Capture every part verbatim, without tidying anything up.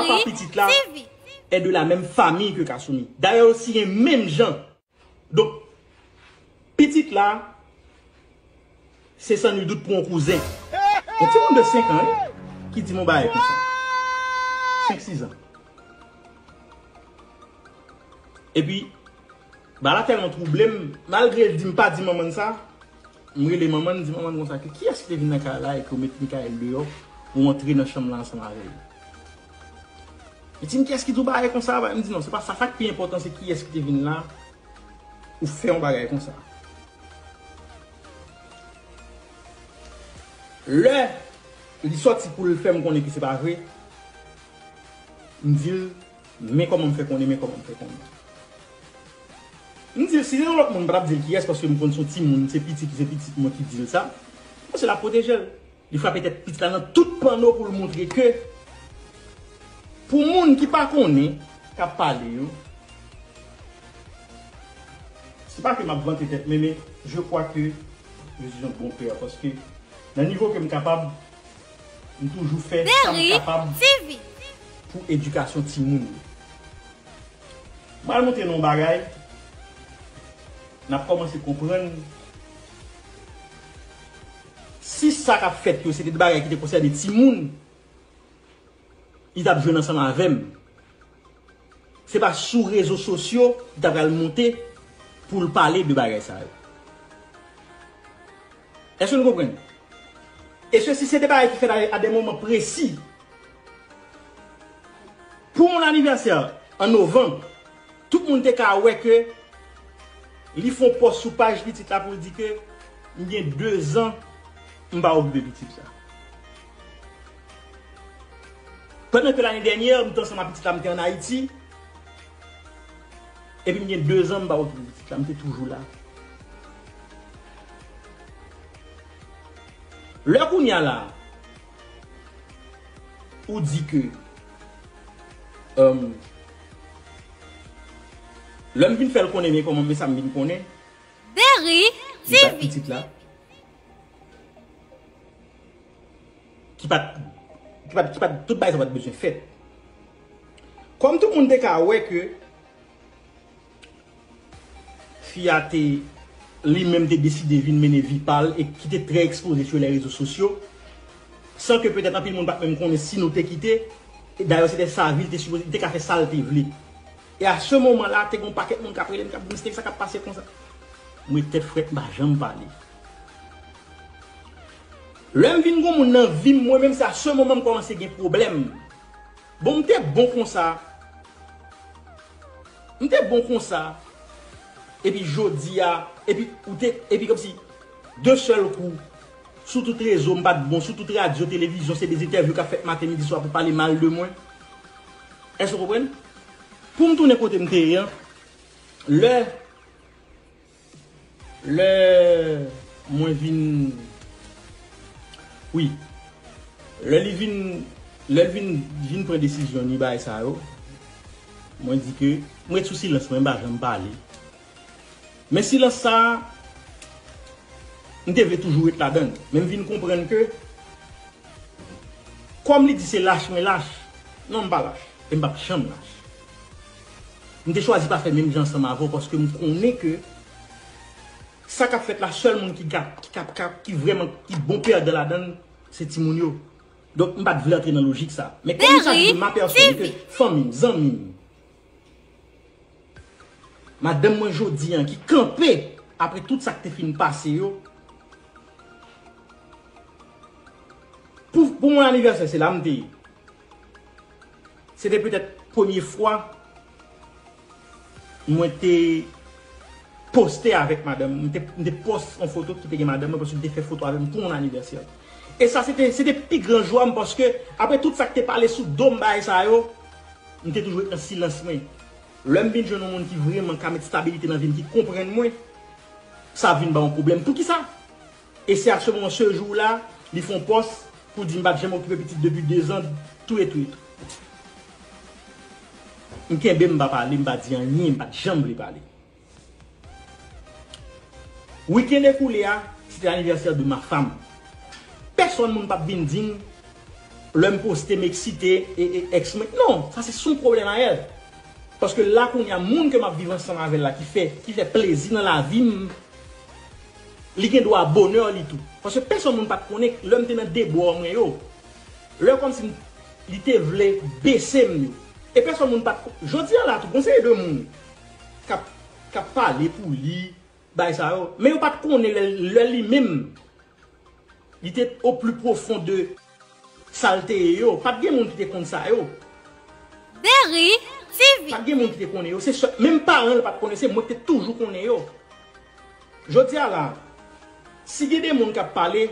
Papa pitit la est de la même famille que Kasumi. Dayè, yo siyen menm jan. Donk, pitit la, se san nul dout pou yon kouzen. Yon timoun de senk an, wi, ki di m yon bagay konsa. Senk, sis an. Epi, bagay la tèlman twouble m, malgre l di m pa di manman l sa, m rele manman l, m di manman l konsa ke kiyès ki te vin nan kay la e ke w met Michael deyò, ou antre nan chanm la ansanm avè l. Li di m kiyès ki di w bagay konsa, m di non, se pa sa, sa k pi enpòtan se kiyès ki te vin la, ou fè yon bagay konsa. Lè li sòti pou l fè m konnen ke se pa vre, m di l, men kòman m fè konnen, men kòman m fè konnen. M di l, si se yon lòt moun, m pa t ap di l kiyès, paske m konn se yon timoun, se pitit li, se pitit mwen ki di l sa. Paske l ap pwoteje l. Li frape tèt pitit la nan tout panno pou l montre ke pou moun ki pa konnen, k ap pale yo, se pa ke m ap vante tèt mwen, men je crois que je suis un bon père, paske nan nivo ke m kapab, m toujou fè sa m kapab pou edikasyon timoun yo. M pral montre nou yon bagay, n ap kòmanse konprann si sa k ap fèt yo se te de bagay ki te konsène timoun, li t ap jwenn ansanm avè m. Se pa sou rezo sosyo li ta pral monte pou l pale de bagay sa yo. Èske nou konprann? E sesi se de bagay ki fèt a, a de moman presi. Pou mon anivèsè an novanm, tout moun te ka wè ke li fè yon pòs sou paj pitit la pou l di ke m gen dezan m pa okipe pitit la. Pandan ke lane dènyè, m te ansanm ak pitit la, m te ann Ayiti, epi m gen dezan m pa okipe pitit la, m te toujou la. Lè kounye a la, ou di ke, um, lè m vin fè l konnen, men kòman, men sa m vin konnen, Berry li bat T V. Pitit la, ki pa t, ki pa t, ki pa t, tout bagay sa pa t bezwen fèt. Kòm tout moun te ka wè ke fi a te, li menm te deside vin mennen vi pa l e ki te trè ekspoze sou lè rezo sosyo, san ke petèt anpil moun pa t menm konnen si nou te kite. E dayè, se te sa vi l te sipoze, li te ka fè sa l te vle. E a se moman la, te gen yon pakèt moun k ap rele m, k ap di m, "Steve, sa k ap pase konsa?" Mwen tèt frèt, m pa janm pale. Lè m vin gen moun nan vi m, mwen menm, se a se moman m kòmanse gen pwoblèm. Bon, m te bon konsa. M te bon konsa. Epi jodi a, epi ou te, epi kòmsi, de sèl kou, sou tout rezo, m pa t bon, sou tout radyo, televizyon, se de entèvyou k ap fèt maten, midi, swa pou pale mal de mwen. Èske w konprann? Pou m tounen kote m te ye an, lè Lè mwen vin, wi, lè li vin, lè l vin, vin pran desizyon ni bagay sa yo, mwen di ke, mwen ret sou silans mwen, m pa janm pale. Men silans sa a, m te vle toujou ret ladan l. Men m vin konprann ke, kòm li di se lach mwen lach, non, m pa lach. E m p ap janm lach. M te chwazi pa fè menm jan ansanm avè w paske m konnen ke sa k ap fèt la, sèl moun ki ka, ki ka, ka, ki vrèman, ki bon pèdan ladan l, se timoun yo. Donk, m pa t vle antre nan lojik sa. Men kòm il s'agit de ma personne, ke fanmi m, zanmi m, madanm mwen jodi an ki kanpe apre tout sa k te fin pase yo. Pou, pou mwen anivèsè, se la m te ye. Se te petèt premye fwa mwen te poste avèk madanm. M te, m te pòs yon foto ki te gen madanm mwen paske m te fè foto avè m pou yon anivèsè. E sa se te, se te pi gran jwa m paske apre tout sa k te pale sou do m bagay sa yo, m te toujou ret nan silans mwen. Lè m vin jwenn yon moun ki vrèman ka met stabilite nan vi m, ki konprann mwen, sa vin ba yon pwoblèm. Poukisa? E se a se moman, se jou la, li fè yon pòs pou di m pa t janm okipe pitit depi dezan, tou e tou e tou. M kenbe, m pa pale, m pa di anyen, m pa t janm vle pale. Wikenn ekoule a, se te anivèsè de ma femme. Pèsonn moun p ap vin di m, Lè m poste, m eksite, e, e, èks mwen. Non, sa se son pwoblèm a èl. Paske la kounye a, moun ke m ap viv ansanm avè l la, ki fè, ki fè plezi nan lavi m, li gen dwa bonè li tou. Paske pèsonn moun pa t konnen lè m te nan debò mwen yo. Lè kòmsi m, li te vle bese m yo. E pèsonn moun pa t ko-, jodi a la tou, gon seri de moun k ap, k ap pale pou li, bay sa yo. Men yo pa t konnen lè, lè li menm, li te au plus profond de sa l te ye yo. Pa t gen moun ki te konn sa yo. Berry T V. Pa t gen moun ki te konnen yo. Se sèl, menm paran l pa t konnen, se mwen ki te toujou konnen yo. Jodi a la, si gen de moun k ap pale,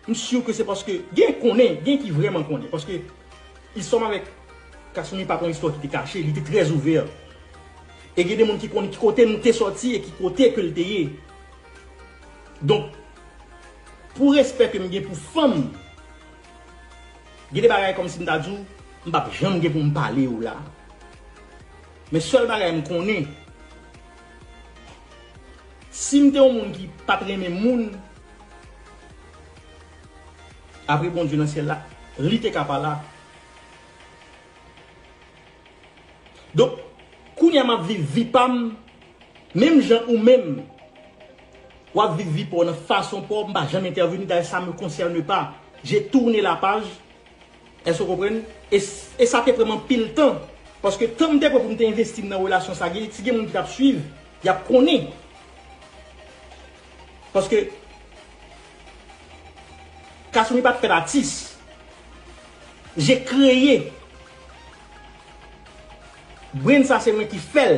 m si ke se paske gen konnen, gen ki vrèman konnen. Paske istwa m avèk Kasumi pa t yon istwa ki te kache, li te trè ouvè. E gen de moun ki konnen ki kote m te sòti e ki kote ke l te ye. Donk, pou respè ke m gen pou fanm, gen de bagay kòmsi m ta di w, m p ap janm gen pou m pale yo la. Men sèl bagay m konnen, si m te yon moun ki pa t renmen moun, apre Bondye nan syèl la, li te ka pa la. Donk, kounye a m ap viv vi pa m, menm jan ou menm, w ap viv vi pa w nan fason pa w, m pa janm entèveni, dayè sa me concerne pas. J'ai tourné la page. Èske w konprann? E, e sa te pran m anpil tan. Paske tan m te pran pou m te envesti m nan relasyon sa, gen, si gen moun ki t ap swiv, y ap konnen. Paske Kasumi pa t fèt atis. Je kreye. Brenn sa se mwen ki fè l.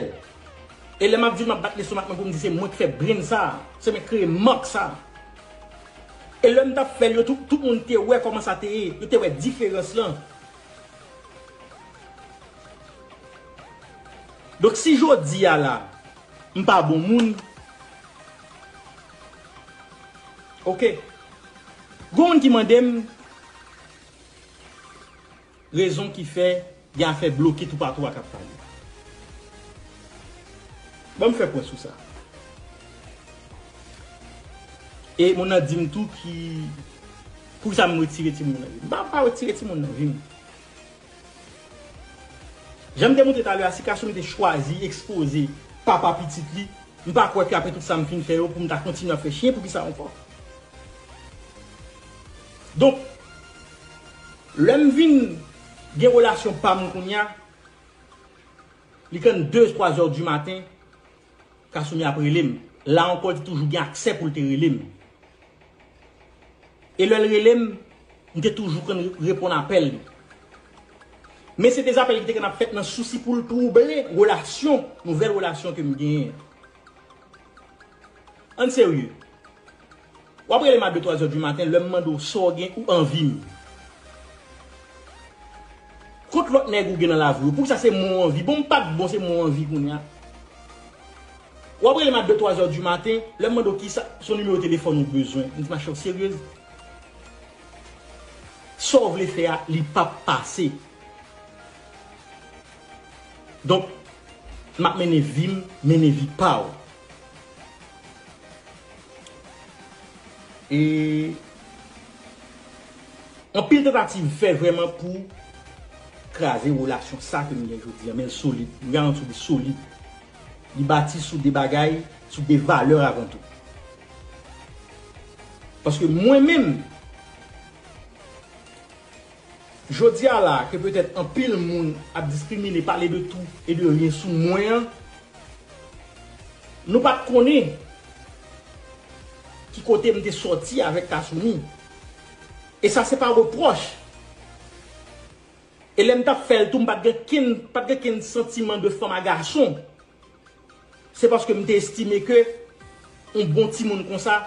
E lè m ap di l m ap bat lestomak mwen pou m di se mwen ki fè brenn sa. Se mwen ki kreye mak sa. E lè m t ap fè l yo, tout, tout moun te wè kòman sa te ye. Yo te wè diferans lan. Donk si jodi a la, m pa bon moun, oke. Gon moun ki mande m rezon ki fè gen afè bloke toupatou a k ap pale. Ban m fè pwen sou sa. E moun nan di m tou ki, poukisa m retire timoun nan vi m. M pa, pa retire timoun nan vi m. Jan m te montre talè a, si Kasumi te chwazi ekspoze papa pitit li, m pa kwè ke apre tout sa m fin fè yo, pou m ta kontinye ap fè chen, poukisa ankò? Donk, lè m vin gen relasyon pa m kounye a, li konn de, twa zè di maten, Kasumi ap rele m. La ankò, li te toujou gen aksè pou l te rele m. E lè l rele m, m te toujou konn reponn apèl li. Men se de zapèl ki te konn ap fèt nan sousi pou l twouble relasyon, nouvèl relasyon ke m genyen. Ann serye. W ap rele m a de, twa zè di maten, lè m mande w sa w gen, ou anvi m. Kot lòt nèg ou gen nan lavi w? Poukisa se mwen w anvi? Bon, m pa t bon, se mwen w anvi kounye a. W ap rele m a de, twa zè di maten, lè m mande w kisa, se yon nimewo telefòn ou bezwen. M di, machè, w seryez? Sa w vle fè a, li p ap pase. Donk, m ap mennen vi m, mennen vi pa w. E anpil tantativ fè vrèman pou kraze relasyon sa ke m gen jodi a, men l solid. M garanti w li solid. Li bati sou de bagay, sou de valè avan tou. Paske mwen menm, jodi a la, ke petèt anpil moun ap diskrimine, pale de tout e de rien sou mwen an, nou pa t konnen ki kote m te sòti avèk Kasumi. E sa se pa repwòch. E lè m t ap fè l tou, m pa t gen kenn, pa t gen kenn santiman de fanm a gason. Se paske m te estime ke yon bon timoun konsa,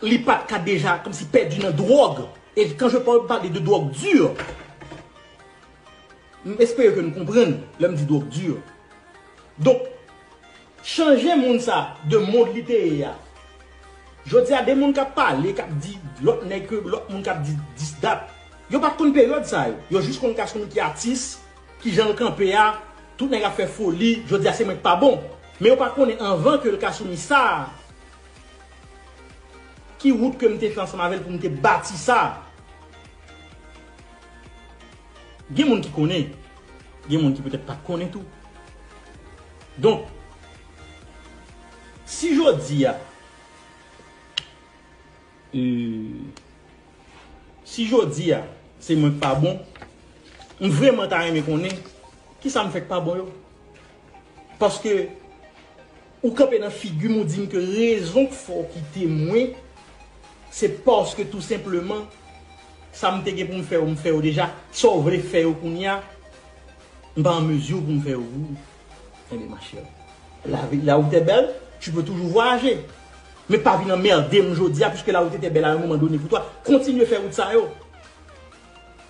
li pa t ka deja kòmsi pèdi nan dwòg. E quand je parle, parle de drogue dure, m espere ke nou konprann lè m di dwòg dure. Donk, chanje moun sa de mond li te ye a. Jodi a, de moun k ap pale, k ap di lòt nèg ke lòt moun k ap di dis dat, yo pa t konn peryòd sa yo. Yo jis konn Kasumi ki atis, ki jan l kanpe a, tout nèg ap fè foli, jodi a se mwen k pa bon. Men yo pa konnen anvan ke l Kasumi sa, ki wout ke m te fè ansanm avè l pou m te bati sa. Gen moun ki konnen, gen moun ki petèt pa konnen tou. Donk, si jodi a, e, si jodi a, se mwen k pa bon, m vrèman ta renmen konnen kisa m fè k pa bon yo. Paske ou kanpe nan figi m, ou di m ke rezon k fè w kite mwen, se paske tou senpleman, sa m te gen pou m fè yo, m fè yo deja. Sa w vle fè yo kounye a, m pa an mezi pou m fè yo pou ou. Enben, ma chère, la, la route est belle, tu peux toujours voyager. Men pa vin anmède m jodi a, puisque la route était belle à un moment donné pour toi. Kontinye fè wout sa yo.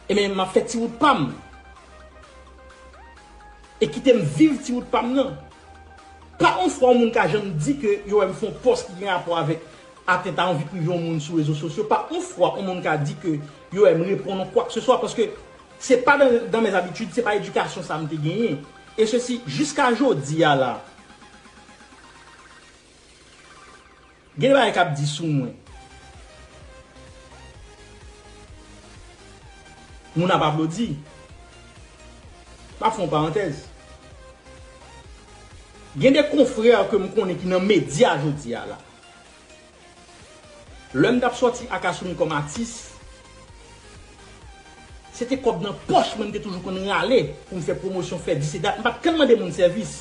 Enben, m ap fè ti wout pa m. E kite m viv ti wout pa m nan. Pa yon fwa yon moun ka janm di ke yo wè m fè yon pòs ki gen rapò avèk atenta anvi prive yon moun sou rezo sosyo. Pa yon fwa yon moun ka di ke yo wè m reponn yon kwakseswa, paske se pa dans, dans mes habitudes, se pa edikasyon sa m te genyen. E sesi, jiska jodi a la, gen de bagay k ap di sou mwen. Moun ap aplodi. M ap fè yon parantèz. Gen de konfrè ke m konnen ki nan medya jodi a la. Lè m t ap sòti ak Assoumi kòm atis, se te kòb nan pòch mwen m te toujou konn rale pou m fè pwomosyon, fè dis e dat. M pa t konn mande moun sèvis.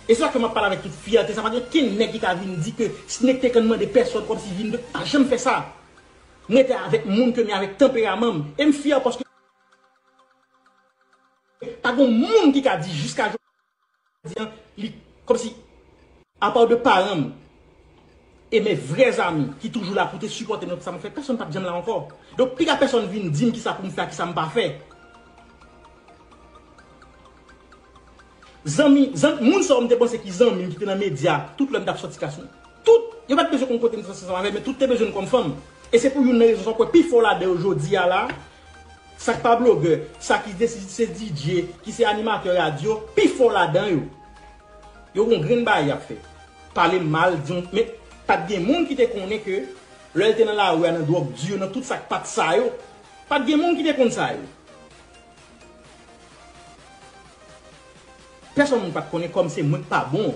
E se sa ke m ap pale avèk tout fyète. Sa pa gen okenn nèg ki ka vin di ke Snake te konn mande pèsòn kòmsi vin de, pa janm fè sa. Mwen te avèk moun ke m ye avèk tanperaman m. E m fyè paske pa gen moun ki ka di jiska jodi an, li, kòmsi, apa de paran m e mes vrais amis ki toujou la pou te sipòte m nan tout sa m fè, pèsòn pa t janm la ankò. Donk, piga pèsòn vin di m kisa pou m fè ak kisa m pa fè. Zanmi, zan-, moun sa yo m te panse ki zanmi m ki te nan medya, tout lè m t ap sòti ak Assoumi. Tout, yo pa t bezwen konn kote m te sòti ansanm avè l, men tout te bezwen m kòm fanm. E se pou youn nan rezon sa w kwè pifò ladan yo jodi a la, sa k pa blogè, sa ki de-, se D J, ki se animatè radyo, pifò ladan yo, yo gon grenn bagay y ap fè. Pale m mal, di yon, men pa t gen moun ki te konnen ke lè l te nan lari a, nan dwòg di yo, nan tout sa k pa t sa yo, pa t gen moun ki te konn sa yo. Pèsonn moun pa t konnen kòm se mwen k pa bon.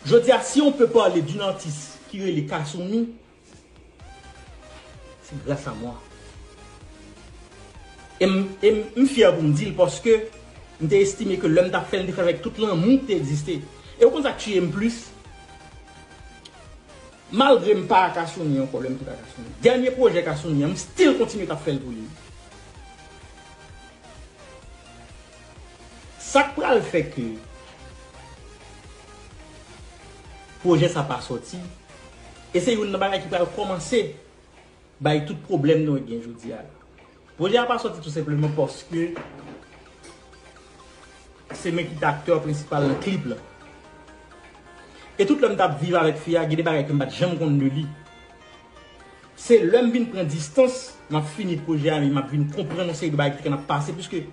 Jodi a, si on peut parler d'une artiste ki rele Kassoumi, c'est grâce à moi. E m, e m, m fyè pou m di l, paske m te estime ke lè m t ap fè l, m te fè l avèk tout lanmou ki te egziste. E w konn sa k tiye m plis? Malgre m pa ak Assoumi ankò, lè m te pa ak Assoumi, dènye pwojè Kassoumi an, m still kontinye t ap fè l pou li. Sa k pral fè ke pwojè sa pa sòti, e se youn nan bagay ki pral kòmanse bay tout pwoblèm nou gen jodi a la. Pwojè a pa sòti tou senpleman paske se mwen ki te aktè prensipal nan klip la. E tout lè m t ap viv avèk fi a, gen de bagay ke m pa t janm konn de li. Se lè m vin pran distans, m ap fini pwojè a, men m ap vin konprann yon seri de bagay ki te konn ap pase, piske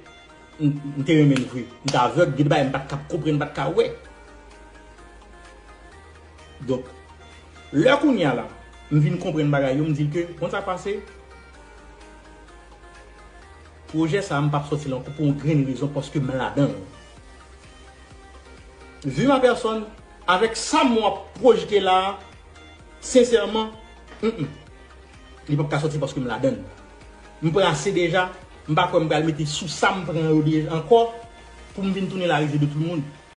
m, m te renmen l vre. M te avèg, gen de bagay m pa t ka konprann, m pa t ka wè. Donk, lè kounye a la, m vin konprann bagay yo, m di l ke, konn sa k pase? Pwojè sa a, m p ap sòti l ankò pou yon grenn rezon, paske m ladan l. Vu ma personne, avèk sa m wè ap pwojte la a, sensèman, mm, mm, li p ap ka sòti paske m ladan l. M pran ase deja, m pa kwè m pral mete sou sa m pran yo deja ankò pou m vin tounen la risée de tout le monde.